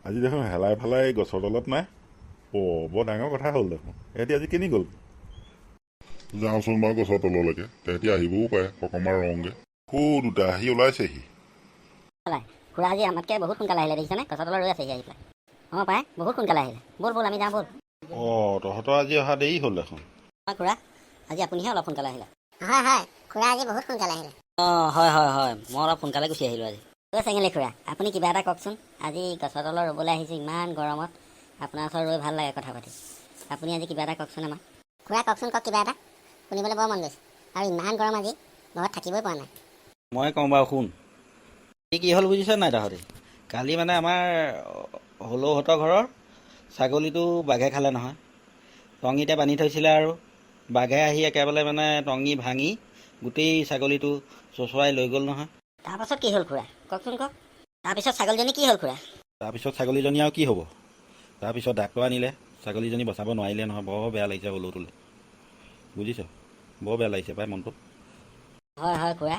আজি দেখোন হেলাই ফেলাই গছৰ তলত নাই। অ' বৰ ডাঙৰ কথা হ'ল দেখোন। এহেঁতি আজি কেনি গ'ল? যাওঁচোন বাৰু গছৰ তললৈকে, তেহেঁতি আহিবও পাৰে, অকণমান ৰওঁগৈ। সৌ দুটা আহি ওলাইছেহি। খুৰা আজি আমাতকৈ বহুত সোনকালে আহিলে, দেখিছেনে? গছৰ তলত ৰৈ আছেহি আহি পেলাই। অঁ পাই, বহুত সোনকালে আহিলে। ব'ল ব'ল, আমি যাওঁ ব'ল। অঁ, তহঁতৰ আজি অহা দেৰি হ'ল দেখোন। অঁ খুৰা, আজি আপুনিহে অলপ সোনকালে আহিলে। হয় হয় খুৰা, আজি বহুত সোনকালে আহিলে। অঁ হয় হয় হয়, মই অলপ সোনকালে গুচি আহিলোঁ আজি। ঐ চেঙেলী খুৰা, আপুনি কিবা এটা কওকচোন। আজি গছৰ তলত ৰ'বলৈ আহিছোঁ ইমান গৰমত, আপোনাৰ ওচৰত ৰৈ ভাল লাগে কথা পাতি। আপুনি আজি কিবা এটা কওকচোন আমাক। খুৰা, কওকচোন, কওক কিবা এটা, শুনিবলৈ বৰ মন গৈছে। আৰু ইমান গৰম আজি, ঘৰত থাকিবই পৰা নাই। মই কওঁ বাৰু, শুন। কি কি হ'ল বুজিছ নাই তহঁতি? কালি মানে আমাৰ হলৌহঁতৰ ঘৰৰ ছাগলীটো বাঘে খালে নহয়। টঙিতে বান্ধি থৈছিলে আৰু বাঘে আহি একেবাৰে মানে টঙি ভাঙি গোটেই ছাগলীটো চোঁচৰাই লৈ গ'ল নহয়। তাৰপাছত কি হ'ল খুৰা? কওকচোন কওক। তাৰপিছত ছাগলীজনী কি হ'ল খুৰা? তাৰপিছত ছাগলীজনী আৰু কি হ'ব? তাৰপিছত ডাক্তৰ আনিলে, ছাগলীজনী বচাব নোৱাৰিলে নহয়। বৰ বেয়া লাগিছে হলৌটোলৈ, বুজিছ? বৰ বেয়া লাগিছে পাই মনটো। হয় হয় খুৰা,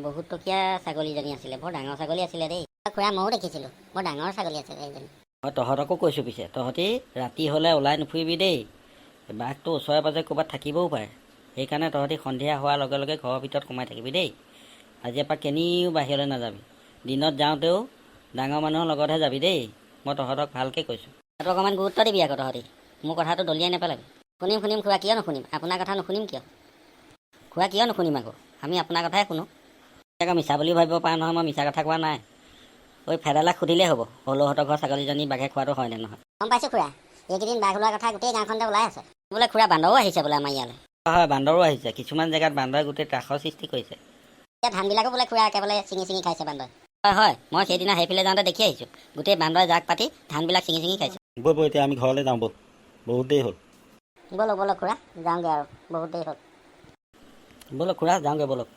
বহুত টকীয়া ছাগলীজনী আছিলে, বৰ ডাঙৰ ছাগলী আছিলে দেই। খুৰা, ময়ো দেখিছিলোঁ, বৰ ডাঙৰ ছাগলী আছিলে এইজনী। মই তহঁতকো কৈছোঁ পিছে, তহঁতি ৰাতি হ'লে ওলাই নুফুৰিবি দেই। বাঘটো ওচৰে পাঁজৰে ক'ৰবাত থাকিবও পাৰে। সেইকাৰণে তহঁতি সন্ধিয়া হোৱাৰ লগে লগে ঘৰৰ ভিতৰত সোমাই থাকিবি দেই। আজিৰ পৰা কেনিও বাহিৰলৈ নাযাবি। দিনত যাওঁতেও ডাঙৰ মানুহৰ লগতহে যাবি দেই। মই তহঁতক ভালকৈ কৈছোঁ। কথাটো অকণমান গুৰুত্ব দিবি আকৌ তহঁতি, মোৰ কথাটো দলিয়াই নেপেলাবি। শুনিম শুনিম খুৰা, কিয় নুশুনিম? আপোনাৰ কথা নুশুনিম কিয় খুৰা? কিয় নুশুনিম আকৌ? আমি আপোনাৰ কথাই শুনো। আকৌ মিছা বুলিও ভাবিব পাৰা নহয়, মই মিছা কথা কোৱা নাই। ঐ ফেডালাক সুধিলেই হ'ব, হলৌহঁতৰ ঘৰৰ ছাগলীজনী বাঘে খোৱাটো হয়নে নহয়। গম পাইছোঁ খুৰা, এইকেইদিন বাঘ ওলোৱাৰ কথা গোটেই গাঁওখনতে ওলাই আছে। বোলে খুৰা, বান্দৰো আহিছে বোলে আমাৰ ইয়ালৈ। হয়, বান্দৰো আহিছে। কিছুমান জেগাত বান্দৰে গোটেই ত্ৰাসৰ সৃষ্টি কৰিছে। এতিয়া ধানবিলাকো বোলে খুৰা একেবাৰে ছিঙি ছিঙি খাইছে বান্দৰে। হয় হয়, মই সেইদিনা সেইফালে যাওঁতে দেখি আহিছোঁ, গোটেই বান্দৰে জাক পাতি ধানবিলাক ছিঙি ছিঙি খাইছে। ব'ল ব'ল, এতিয়া আমি ঘৰলৈ যাওঁ ব'ল, বহুত দেৰি হ'ল। ব'লক ব'লক খুৰা, যাওঁগৈ আৰু, বহুত দেৰি হ'ল। ব'লক খুৰা, যাওঁগৈ ব'লক।